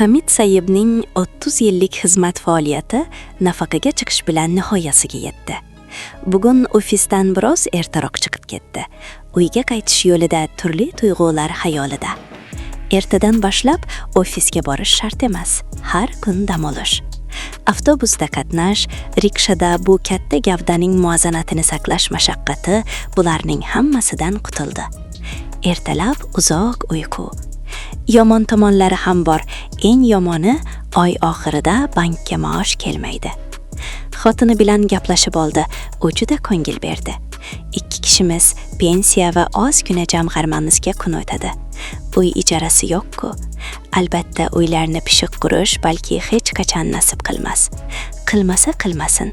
Hamid Sayyibning 30 yillik xizmat faoliyati nafaqaga chiqish bilan nihoyasiga yetdi. Bugun ofisdan biroz ertaroq chiqib ketdi. Uyga qaytish yo'lida turli tuyg'ular xayolida. Ertadan boshlab ofisga borish shart emas, har kun dam olish. Avtobusda qatnash, rikshada bu katta gavdaning muvozanatini saqlash mashaqqati, bularning hammasidan qutuldi. Ertalab uzoq uyqu. Yomon tomonlari ham bor. Eng yomoni, oy oxirida bankka maosh kelmaydi. Xotini bilan gaplashib oldi. U juda ko'ngil berdi. Ikki kishimiz pensiya va ozgina jamg'armamizga kun o'tadi. Uy ijarasi yo'q-ku. Albatta, uylarni pishiq qurish balki hech qachon nasib qilmas. Qilmasa qilmasin.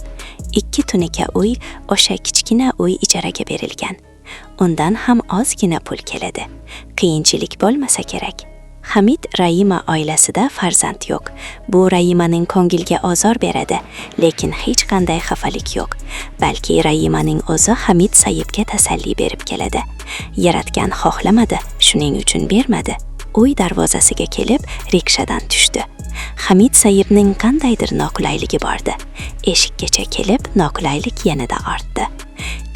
Ikki tunuka uy, o'sha kichkina uy ijaraga berilgan. Undan ham ozgina pul keladi. Qiyinchilik bo'lmasa kerak. Hamid Raima oilasida farzand yo'q. Bu Raimaning ko'ngilga ozor beradi, lekin hech qanday xafalik yo'q. Balki Raimaning o'zi Hamid Sayyibga tasalli berib keladi. Yaratgan xohlamadi, shuning uchun bermadi. Uy darvozasiga kelib, rikshadan tushdi. Hamid Sayyibning qandaydir noqulayligi bordi. Eshikkacha kelib, noqulaylik yanada ortdi.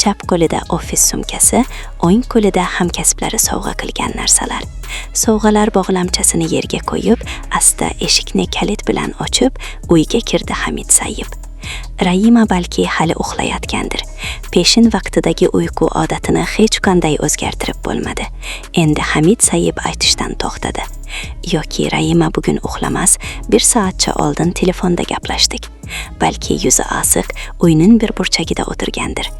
Chap qo'lida ofis sumkasi, o'ng qo'lida hamkasblari sovg'a qilgan narsalar. Sovg'alar bog'lamchasini yerga qo'yib, asta eshikni kalit bilan ochib, uyga kirdi Hamid Sayyib. Raima balki hali uxlayotgandir. Peshin vaqtidagi uyqu odatini hech qanday o'zgartirib bo'lmadi. Endi Hamid Sayyib aytishdan to'xtadi. Yoki Raima bugun uxlamas, bir soatcha oldin telefonda gaplashdik. Balki yuzi osiq, uyning bir burchagida o'tirgandir.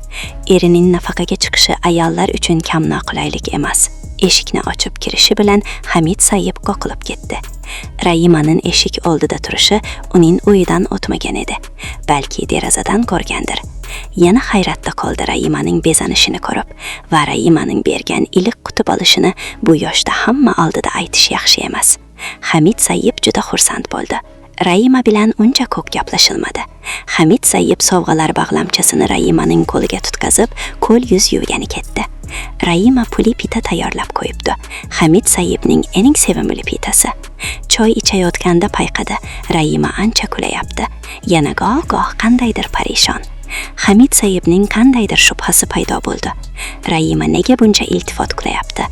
Erining nafaqaga chiqishi ayollar uchun kam noqulaylik emas. Eshikni ochib kirishi bilan Hamid Sayyib qoqilib ketdi. Raimaning eshik oldida turishi uning uyidan o'tmagan edi. Balki derazadan ko'rgandir. Yana hayratda qoldi Raimaning bezanishini ko'rib va Raimaning bergan iliq kutib olishini bu yoshda hamma oldida aytish yaxshi emas. Hamid Sayyib juda xursand bo'ldi. Raima bilan uncha ko'p gaplashilmadi. Hamid Sayyib sovg'alar bog'lamchasini Raimaning qo'liga tutqazib, qo'l yuz yuvgani ketdi. Raima puli pita tayyorlab qo'yibdi. Hamid Sayyibning eng sevimli pitasi. Choy ichayotganda payqadi. Raima ancha kulayapti. Yana goh-goh qandaydir parishon. Hamid Sayyibning qandaydir shubhasi paydo bo'ldi. Raima nega buncha iltifot qilayapti?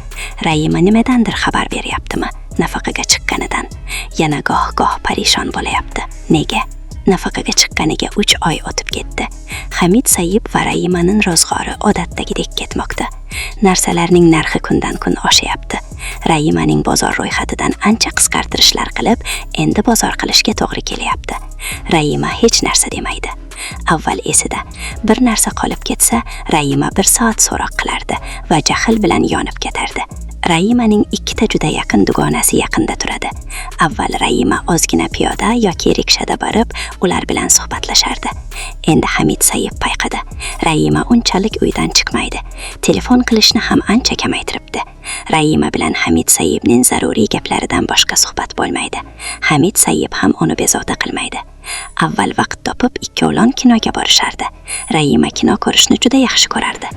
Raima nimadandir xabar beryaptimi? Nafaqaga chiqqanidan. Yana goh-goh parishon bo'layapti. Nega? Nafaqaga chiqqaniga 3 oy o'tib ketdi. Hamid Sayyib va Raimaning ro'zg'ori odatdagidek ketmoqda. Narsalarning narxi kundan kun oshayapti. Raimaning bozor ro'yxatidan ancha qisqartirishlar qilib, endi bozor qilishga to'g'ri kelyapti. Raima hech narsa demaydi. Avval esida bir narsa qolib ketsa, Raima bir soat so'roq qilardi va jahl bilan yonib ketardi. Raimaning ikkita juda yaqin dugonasi yaqinda turadi. Avval Raima ozgina piyoda yoki rikshada borib, ular bilan suhbatlashardi. Endi Hamid Sayyib payqadi. Raima unchalik uydan chiqmaydi. Telefon qilishni ham ancha kamaytiribdi. Raima bilan Hamid Sayyibning zaruriy gaplaridan boshqa suhbat bo'lmaydi. Hamid Sayyib ham uni bezovta qilmaydi. Avval vaqt topib ikkovlon kinoga borishardi. Raima kino ko'rishni juda yaxshi ko'rardi.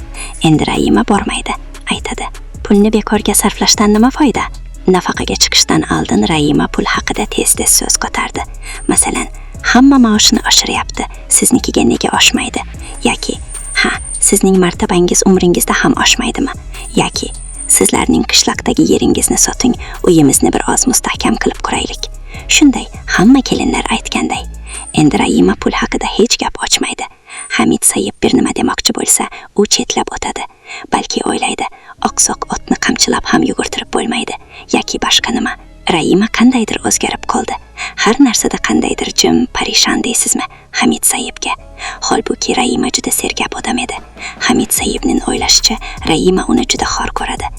Endi Raima bormaydi, aytadi. Pulni bekorga sarflashdan nima foyda? Nafaqaga chiqishdan oldin Raima pul haqida tez-tez so'z qotardi. Masalan, hamma maoshini oshiryapti, siznikiga nega oshmaydi? Yoki, ha, sizning martabangiz umringizda ham oshmaydimi? Yoki, sizlarning qishloqdagi yeringizni soting, uyimizni bir oz mustahkam qilib quraylik. Shunday, hamma kelinlar aytganday. Endi Raima pul haqida hech gap ochmaydi. Hamid Sayyib bir nima demoqchi bo'lsa, u chetlab o'tadi. Balki o'ylaydi, oqsoq otni qamchilab ham yugurtirib bo'lmaydi yoki boshqa nima. Raima qandaydir o'zgarib qoldi. Har narsada qandaydir jim, parishon deysizmi Hamid Sayyibga. Holbuki Raima juda sergap odam edi. Hamid Sayyibning o'ylashicha, Raima uni juda xor ko'radi.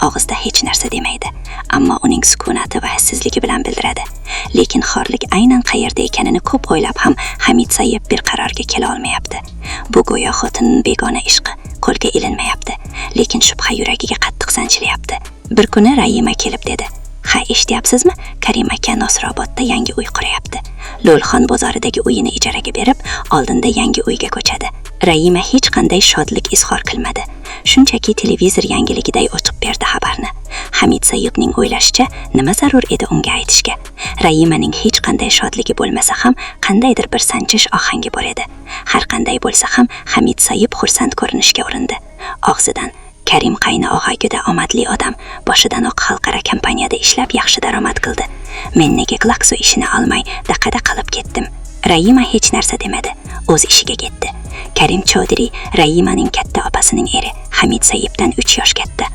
Og'izda hech narsa demaydi, ammo uning sukunati va hissizligi bilan bildiradi. Lekin xorlik aynan qayerda ekanini ko'p o'ylab ham Hamid Sayyib bir qarorga kela olmayapti. Bu go'yo xotinning begona ishqi, qo'lga ilinmayapti, lekin shubha yuragiga qattiq sanchilyapti. Bir kuni Raima kelib dedi: "Ha, eshityapsizmi? Karim aka Nosrobodda yangi uy quryapti. Lo'lxon bozoridagi uyini ijaraga berib, oldinda yangi uyga ko'chadi." Raima hech qanday shodlik izhor qilmadi. Shunchaki televizor yangiligiday o'qib berdi xabarni. Hamid Sayyidning o'ylashicha, nima zarur edi unga aytishga? Raimaning hech qanday shodligi bo'lmasa ham, qandaydir bir sanchish ohangi bor edi. Har qanday bo'lsa ham, Hamid Sayyid xursand ko'rinishga urindi. Og'zidan: "Karim qayni og'a juda omadli odam, boshidanoq xalqaro kompaniyada ishlab yaxshi daromad qildi. Men nega Glaxo ishini olmay daqada qolib ketdim?" Raima hech narsa demadi, o'z ishiga ketdi. Karim Chaudhry Raimaning katta opasining eri, Hamid Sayyiddan 3 yosh katta.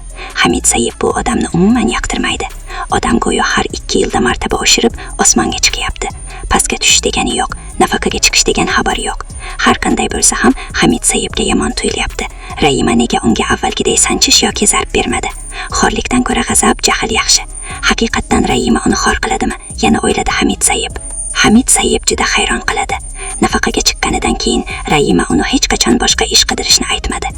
Hamid Sayyid bu odamni umuman yoqtirmaydi. Odam go'yo har 2 yilda martaba oshirib osmonga chiqyapti. Pastga tushish degani yo'q, nafaqaga chiqish degan xabar yo'q. Har qanday bo'lsa ham, Hamid Sayyidga yomon tuyulyapti. Raima nega unga avvalgiday sanchish yoki zarb bermadi? Xorlikdan ko'ra g'azab, jahl yaxshi. Haqiqatdan Raima uni xor qiladimi? Yana o'yladi Hamid Sayyid. Hamid Sayyid juda hayron qiladi. Nafaqaga chiqqanidan keyin Raima uni hech qachon boshqa ish qidirishni aytmadi.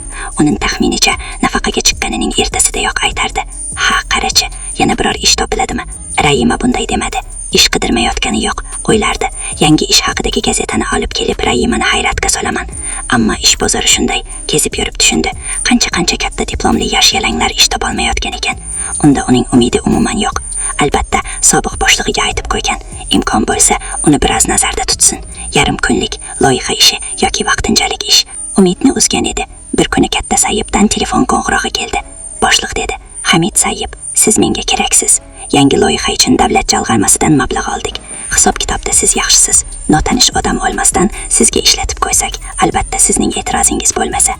Uning taxminicha, nafaqaga chiqqanining ertasidayoq aytardi. Ha, qarachi, yana biror ish topiladimi? Raima bunday demadi. Ish qidirmayotgani yo'q, o'ylardi. Yangi ish haqidagi gazetani olib kelib Raimani hayratga solaman. Ammo ish bozori shunday, kezib yurib tushundi. Qancha-qancha katta diplomli yosh yalanglar ish topolmayotgan ekan. Unda uning umidi umuman yo'q. Albatta, sobiq boshlig'iga aytib qo'ygan. Imkon bo'lsa, uni biroz nazarda tutsin. Yarim kunlik loyiha ishi yoki vaqtinchalik ish. Umidni uzgan edi. Bir kuni katta Sayyiddan telefon qo'ng'irog'i keldi. "Boshliq", dedi. "Hamid Sayyid, siz menga keraksiz. Yangi loyiha uchun davlat jamg'armasidan mablag' oldik. Hisob kitobda siz yaxshisiz. Notanish odam olmasdan sizga ishlatib qo'ysak, albatta sizning e'tirozingiz bo'lmasa.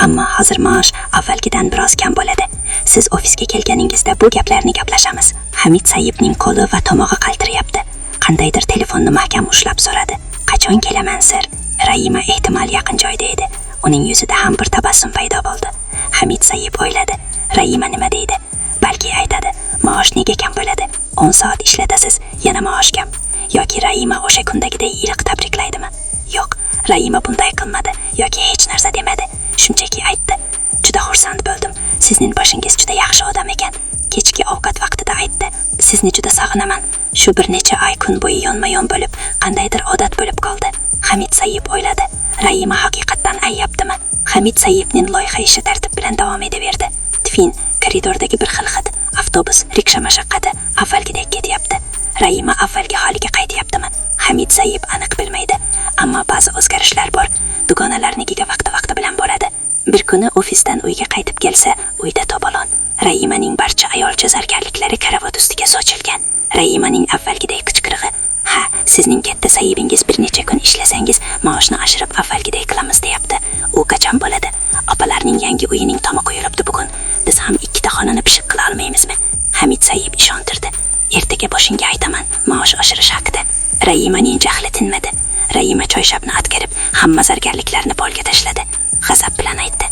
Ammo hozir maosh avvalgidan biroz kam bo'ladi. Siz ofisga kelganingizda bu gaplarni gaplashamiz." Hamid Sayyidning qo'li va tomog'i qaltirayapti. Qandaydir telefonni mahkam ushlab so'radi: "Qachon kelaman, sir?" Raima ehtimol yaqin joyda edi. Uning yuzida ham bir tabassum paydo bo'ldi. Hamid Sayyid o'yladi: Raima nima deydi? Balki aytadi: "Maosh nega kam bo'ladi? 10 soat ishlatasiz, yana maosh kam." Yoki Raima o'sha kundagiday iliq tabriklaydimi? Yo'q, Raima bunday qilmadi yoki hech narsa demadi. Shunchaki aytdi: "Juda xursand bo'ldim. Sizning boshingiz juda yaxshi odam ekan." Kechki ovqat vaqtida aytdi: "Sizni juda sog'inaman. Shu bir necha oy kun bo'yi yonma-yon bo'lib, qandaydir odat bo'lib qoldi." Hamid Sayyid o'yladi: Raima haqiqatdan ayyaptimi? Hamid Sayyidning loyiha ishi tartib bilan davom etaverdi. Tfin, koridordagi bir xil hid, avtobus, riksha mashaqqati avvalgidek ketyapti. Raima avvalgi holiga qaytyaptimi? Hamid Sayyid aniq bilmaydi, ammo ba'zi o'zgarishlar bor. Dugonalarnikiga vaqti-vaqti bilan boradi. Bir kuni ofisdan uyga qaytib kelsa, uyda to'polon. Raimaning barcha ayolcha zargarliklari karavot ustiga sochilgan. Raimaning avvalgiday qichqirig'i: "Ha, sizning katta sahibingiz bir necha kun ishlasangiz, maoshni oshirib avvalgiday qilamiz deyapti. U qachon bo'ladi? Opalarning yangi uyining tomi qo'yilibdi bugun. Biz ham ikkita xonani pishiq qila olmaymizmi?" Hamid Sayyid ishontirdi: "Ertaga boshingga aytaman maosh oshirish haqida." Raimaning jahli tinmadi. Raima choyshabni atkarib, hamma zargarliklarni polga tashladi. G'azab bilan aytdi: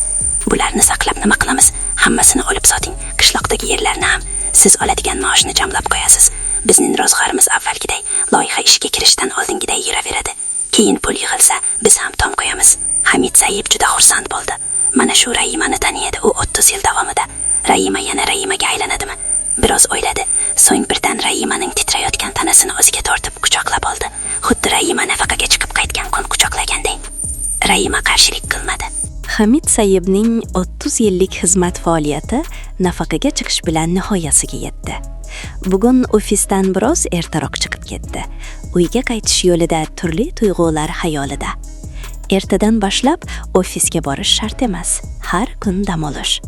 "Bularni saqlab nima qilamiz? Hammasini olib soting, qishloqdagi yerlarni ham. Siz oladigan maoshni jamlab qo'yasiz. Bizning ro'zg'orimiz avvalgiday, loyiha ishga kirishdan oldingiday yuraveradi. Keyin pul yig'ilsa, biz ham tom qo'yamiz." Hamid Sayyid juda xursand bo'ldi. Mana shu Raimani taniydi u 30 yil davomida. Raima yana Raimaga aylanadimi? Biroz o'yladi. So'ng birdan Raimaning titrayotgan tanasini o'ziga tortib quchoqlab oldi. Xuddi Raima nafaqaga chiqib qaytgan kun quchoqlaganday. Raima qarshilik qilmadi. Hamid Sayyidning 30 yillik xizmat faoliyati nafaqaga chiqish bilan nihoyasiga yetdi. Bugun ofisdan biroz ertaroq chiqib ketdi. Uyga qaytish yo'lida turli tuyg'ular xayolida. Ertadan boshlab ofisga borish shart emas, har kun dam olish.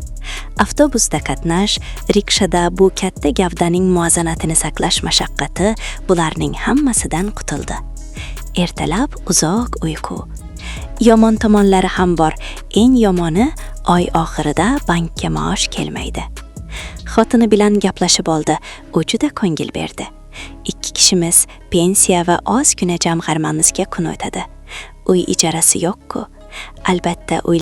Avtobusda qatnash, rikshada bu katta gavdaning muvozanatini saqlash mashaqqati, bularning hammasidan qutuldi. Ertalab uzoq uyqu. Yomon tomonlari ham bor. Eng yomoni, oy oxirida bankka maosh kelmaydi. Xotini bilan gaplashib oldi. U juda ko'ngil berdi. Ikki kishimiz pensiya va ozgina jamg'armamizga kun o'tadi. Uy ijarasi yo'q-ku. Albatta, uy